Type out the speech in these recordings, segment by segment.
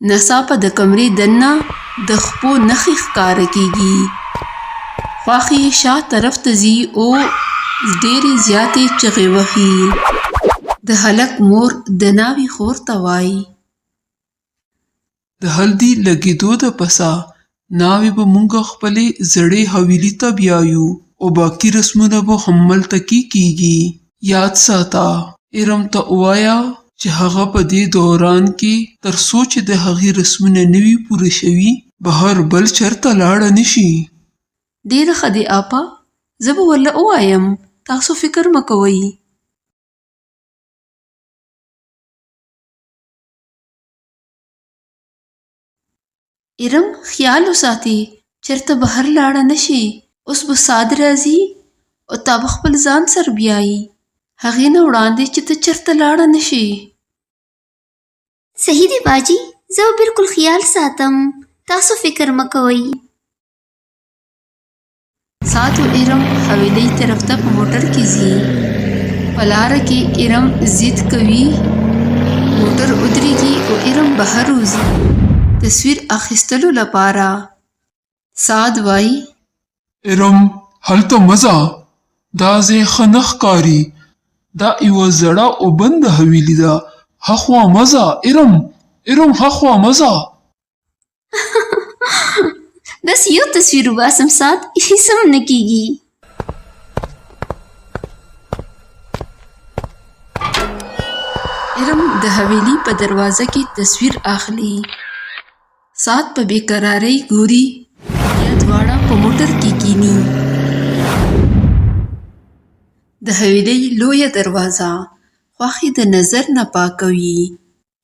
ناڅاپه د کمرې دننه د خپو نښې ښکاره کېږي. خواښې یې شا طرف ته ځي او ډېرې زیاتې چغې وهي. د هلک مور د ناوې خور ته وايي. د هلدي لګېدو د پسه ناوې به مونږه خپلې زړې حويلي ته بيايو او باقي رسمونه به هملته کې کېږي. ياد ساته ارم ته ووايه چې هغه په دې دوران کې تر څو چې د هغې رسمونه نه وي پوره شوي بهر بل چرته لاړه نه شي. ډېره ښه دی آپا، زه به ورله ووایم، تاسو فکر مه کوئ. ارم خیال وساتې، چرته بهر لاړه نه شې، اوس به سعد راځي او تا به خپل ځان سره بیايي، هغې نه وړاندې چې ته چرته لاړه نه شې. صحیح دی باجي، زه به بالکل خیال ساتم، تاسو فکر مه کوئ. سعد او ارم حویلۍ طرف ته په موټر کې ځي. په لاره کې ارم ضد کوي، موټر ودریږي او ارم بهر وځي تصویر اخیستلو لپاره. سعد وايي. ارم هلته مه ځه، دا ځای ښه نه ښکاري، دا یوه زړه او بنده حویلي ده، هاخوا مه ځه ارم، ارم هاخوا مه ځه. بس یو تصویر وباسم سات، هیڅ هم نه کیږي. ارم د حویلي په دروازه کې تصویر اخلي. سعد په بې قرارۍ ګوري، بیا دواړه په موټر کې کیني. د حویلۍ لویه دروازه خواښې د نظر نه پاکوي.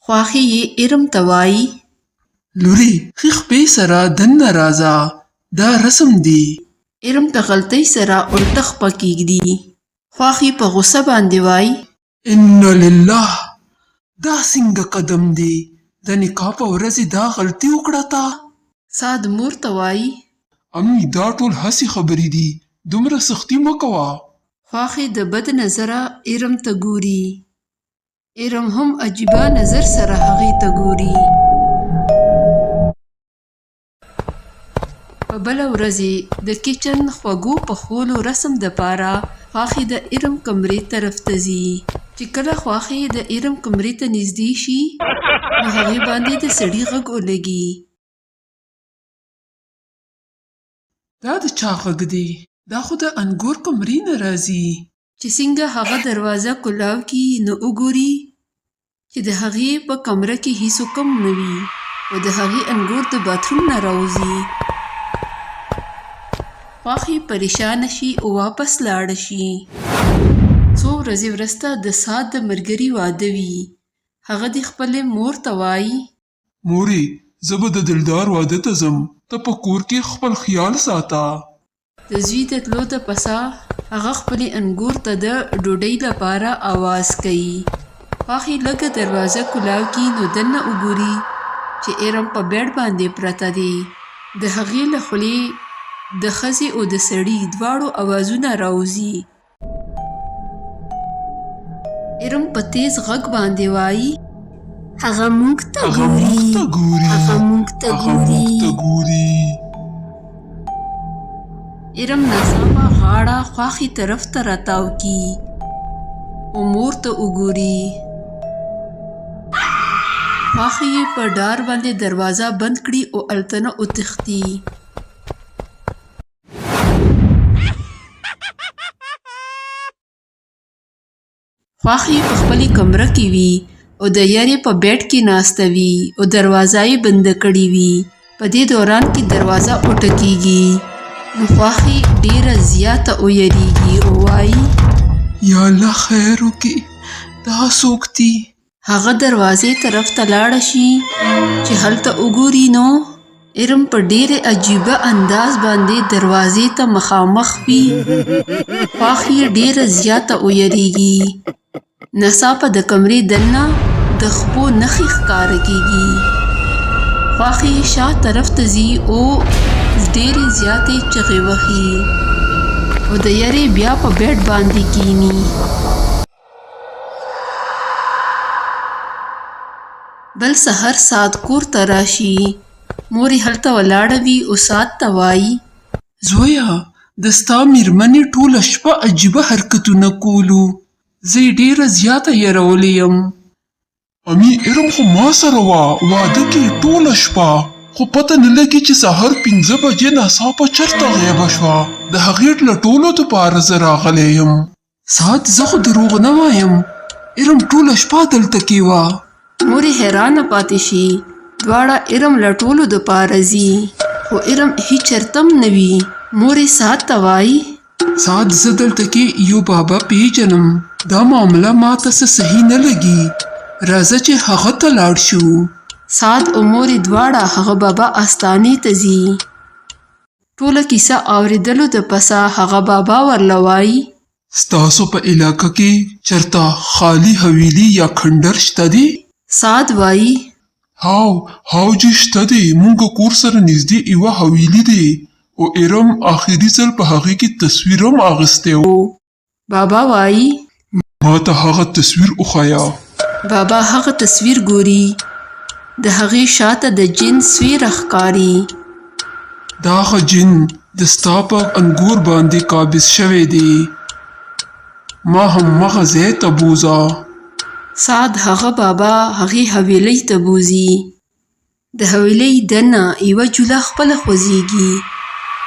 خواښې یې ارم ته وايي. لورې ښي خپې سره دننه راځه، دا رسم دی. ارم په غلطۍ سره الټه خپه کېږدي. خواښې په غوسه باندې وايي. انا لله! دا څنګه قدم دی، د نکاح په ورځ یې دا غلطي وکړه تا؟ سعد مور ته وايي. امي دا ټول هسې خبرې دي، دومره سختي مه کوه. خواښې د بد نظره ارم ته ګوري. ارم هم عجیبه نظر سره هغې ته ګوري. په بله ورځ یې د کیچن خوږو پخولو رسم دپاره خواښې د ارم کمرې طرف ته ځي. چې کله خواښې د ارم کمرې ته نږدې شي نو هغې باندې د سړي غږ ولګي. دا د چا غږ دی؟ دا خو د انګور کمرې نه راځي. چې څنګه هغه دروازه کولاو کړي نو وګوري چې د هغې په کمره کې هیڅوک هم نه وي او د هغې انګور د باتروم نه راوځي. خواښې پریشانه شي او واپس لاړه شي. څو ورځې وروسته د سعد د ملګري واده وي. هغه دې خپلې مور ته وايي. مورې زه به د دلدار واده ته ځم، ته په کور کې خپل خیال ساته. د زوی د تلو د پسه هغه خپلې انګور ته د ډوډۍ لپاره اواز کوي. خواښې لږه دروازه کولاو کړي نو دننه وګوري چې ارم په بیډ باندې پرته دی. د هغې له خولې د ښځې او د سړي دواړو اوازونه راوځي. ارم په تیز غږ باندې وايي. هغه موږ ته هغه موږ ګوري، ته ګوري، هغه موږ ته هغه موږ ګوري. ته ګوري. ارم ناڅاپه غاړه خواښې طرف ته راتاو کړي او مور ته وګوري. خواښې یې په ډار باندې دروازه بند کړي او هلته نه وتښتي. خواښې یې په خپلې کمره کې وي او د یرې په بیډ کې ناسته وي او دروازه یې بنده کړې وي. په دې دوران کې دروازه وټکېږي نو خواښې ډېره زیاته ویریږي او وايي. یا الله خیر وکړي، دا څوک دي؟ هغه دروازې طرف ته لاړه شي چې هلته وګوري نو ارم په ډېرې عجیبه انداز باندې دروازې ته مخامخ وي. خواښې یې ډېره زیاته ویریږي. ناڅاپه د کمرې دننه د خپو نښې ښکاره کېږي. خواښې یې شا طرف ته ځي او ډېرې زیاتې چغې وهي او د یرې بیا په بیډ باندې کیني. بل سحر سعد کور ته راشي. مور یې هلته ولاړه وي او سعد ته وایي. زویه، د ستا میرمنې ټوله شپه عجیبه حرکتونه کولو، زه یې ډېره زیاته یرولې یم. امی ارم خو ما سره وه واده کې ټوله شپه، خو پته نه لګي چې سهار 5 بجې ناڅاپه چرته غیبه شوه. د هغې لټولو دپاره زه راغلی یم. سعد، زه خو دروغ نه وایم، ارم ټوله شپه دلته کې وه. مور یې حیرانه پاتې شي. دواړه ارم لټولو دپاره ځي، خو ارم هیچرته هم نه وي. مور یې سعد ته وایي. سعد، زه دلته کې یو بابا پیژنم، دا معامله ما ته څه صحیح نه لګي، راځه چې هغه ته لاړ شو. سعد او مور یې دواړه هغه بابا آستانې ته ځي. ټوله کیسه اورېدلو د پسه هغه بابا ورله وایي. ستاسو په علاقه کې چرته خالي حویلي یا کھنډر شته دی؟ سعد وایي. هاو هاو جی، شته دی. مونږ کور سره نږدې یوه حویلي دی او ارم آخري ځل په هغې کې تصویر هم اخیستی و. بابا وایي. ما ته هغه تصویر وښیه. بابا هغه تصویر ګوري، د هغې شاته د جن سیوری ښکاري. دغه جن د ستا په انګور باندې قابض شوی دی، ما هماغه ځای ته بوځه. سعد هغه بابا هغې حویلۍ ته بوځي. د حویلۍ دننه یوه جوله خپله خوځېږي.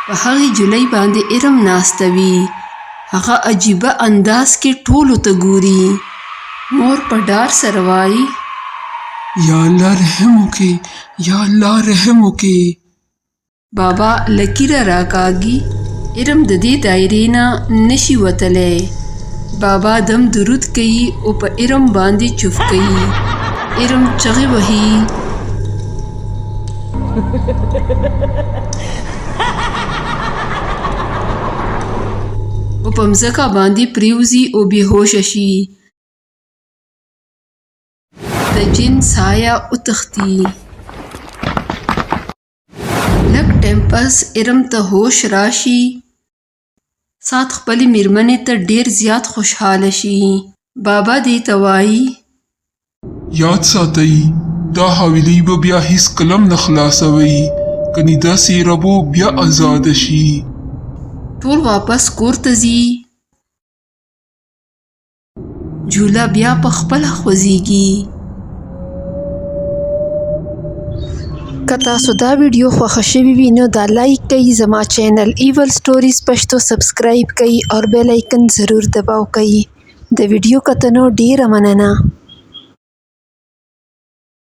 په هغې جولۍ باندې ارم ناسته وي. هغه عجیبه انداز کې ټولو ته ګوري. مور په ډار سره وایي. یا الله رحم وکړي، یا الله رحم وکړي. بابا لکیره راکاږي. ارم د دې دایرې نه نشي وتلی. بابا دم درود کوي او په ارم باندې چف کوي. ارم چغې وهي. او په مځکه باندې پریوځي او بې هوشه شي. د جن سایه وتښتي. لږ ټایم پس ارم ته هوش راشي. سعد خپلې میرمنې ته ډېر زیات خوشحاله شي. بابا دې ته وایي. یاد ساتئ، دا حویلۍ به بیا هیڅ کله هم نه خلاصوئ، کني دا څېره به بیا ازاده شي. ټول واپس کور ته ځي. جوله بیا په خپله خوځېږي. که تاسو دا ویډیو خوښه شوې وي نو دا لایک کړئ، زما چینل ایول سټوریز پښتو سبسکرایب کړئ او بیل آیکن ضرور دباو کړئ. د ویډیو کتنو ډیره مننه.